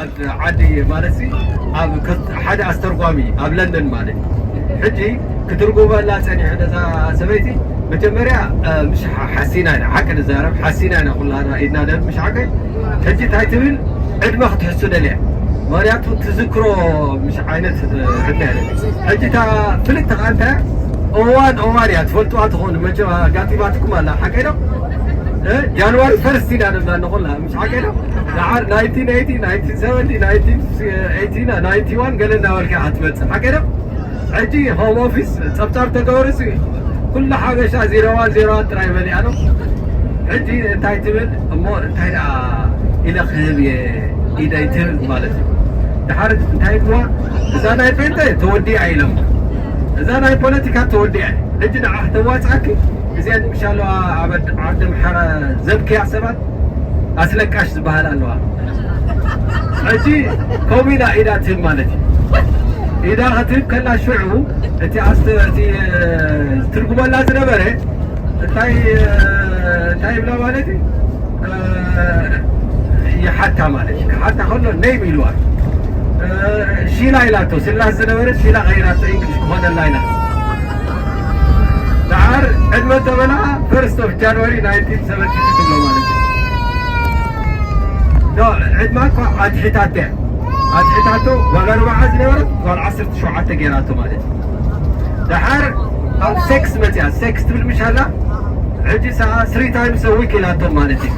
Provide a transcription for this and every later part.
ኣብ ዓዲ ማለት ሲ ኣብ ከ- ሓደ ኣስተርጓሚ ኣብ ለንደን ማለት እዩ። ሕጂ ክትርጉመላ ጸኒሑ ነዛ ሰበይቲ መጀመርያ እ፣ ምሽ ሓ- ሓሲና ኢና ሓቂ ንዛረብ ሓሲና ኢና ኩላና ኢድና ደብ ምሽ ሓቂ። ሕጂ እንታይ ትብል ዕድመ ክትሕሱ ደልያ ምክንያቱ ትዝክሮ ምሽ ዓይነት እ፣ ዕድመ ያለ። ሕጂ እታ ፍልጥ ተቃንታ እዋን እዋን እያ ትፈልጥዋ ትኾኑ መቸ ኣጋጢማትኩም ኣላ ሓቂ ዶ? እ፣ ጃንዋሪ ፈርስት ኢና ነብላ ንኹላ ምሽ ሓቂ ዶ? ደሓር ናይንቲን ኤይቲ ናይንቲን ሰቨንቲ ናይንቲን ኤይቲ ናይንቲ ዋን ገለ እናበልካ ኢኻ ትመጽእ ሓቂ ዶ? ሕጂ ሆም ኦፊስ ጸብጻብ ተገበሩ ሲ ኩሉ ሓበሻ ዜሮ ዋን ዜሮ ዋን ጥራይ በሊኣ ነው። ሕጂ እንታይ ትብል እሞ እንታይ ደኣ ኢለ ክህብ እየ ኢደይ ትብል ማለት እዩ። ድሓር እንታይ ብዋ እዛ ናይ ጴንጠ ተወዲኣ ኢሎም እዛ ናይ ፖለቲካ ተወዲኣ ሕጂ ንዓ ክተዋፅኣኪ እዚኣን ምሻለዋ ኣብ ዓዲ ምሓራ ዘብክያ ሰባት ኣስለቃሽ ዝበሃል ኣለዋ። ሕጂ ከምኡ ኢላ ኢዳ ትህብ ማለት እዩ። ኢዳ ክትህብ ከላ ሽዑ እቲ ኣስተ እቲ ትርጉመላ ዝነበረ እንታይ እንታይ ይብላ ማለት እዩ። ይሓታ ማለት እዩ። ክሓታ ከሎ ነይም ኢልዋ። ሺላ ኢላቶ ስላስ ዝነበረ ሺላ ቀይራቶ ኢንግሊሽ ክኾነላ ኢና። ደሓር ዕድመ ተበላ ፈርስት ኦፍ ጃንዋሪ ናይንቲን ሰቨንቲ ትብሎ ማለት እዩ። ዶ ዕድማ እኳ ኣትሒታተ ኣትሒታቶ ጓል ኣርባዓ ዝነበረት ጓል ዓሰርተ ሸውዓተ ገይራቶ ማለት እዩ። ደሓር ኣብ ሴክስ መፅያ ሴክስ ትብል ምሻላ ሕጂ ሰዓ ስሪ ታይምስ ዊክ ኢላቶም ማለት እዩ።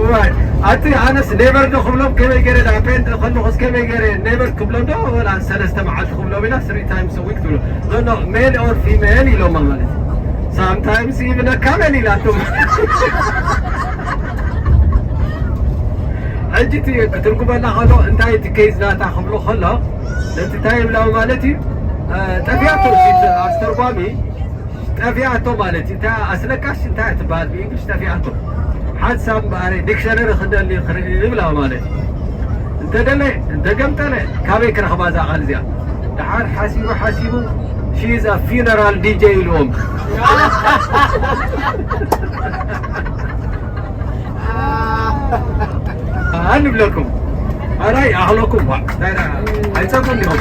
እዋይ ኣቲ ኣነስ ኔቨር ዶ ክብሎም ከመይ ገይረ ዳ ፔንት ከለኹስ ከመይ ገይረ ኔቨር ክብሎም ዶ ወላ ሰለስተ መዓልቲ ክብሎም ኢላ ስሪ ታይምስ ዊክ ትብሎ ኖ ኖ ሜል ኦር ፊሜል ኢሎማ ማለት ሳምታይምስ ኢቭን ካመል ኢላቶም። ሕጂ እቲ ክትርጉመላ ከሎ እንታይ እቲ ኬዝ ናታ ክብሎ ከሎ ነቲ እንታይ ይብላዊ ማለት እዩ። ጠፊኣቶ ኣስተርጓሚ ጠፊኣቶ ማለት እዩ። እታ ኣስለቃሽ እንታይ ትበሃል ብእንግሊሽ ጠፊኣቶ ሓንሳብ እምበኣረ ዲክሸነሪ ክደሊ ክርኢ ይብላ ማለት እዩ። እንተደለ እንተገምጠለ ካበይ ክረኽባ እዛ ቃል እዚኣ? ደሓር ሓሲቡ ሓሲቡ she is a funeral D J ኢልዎም። ኣንብለኩም ኣራይ ኣኽለኩም ዋ ኣይጸጉን ዲኹም።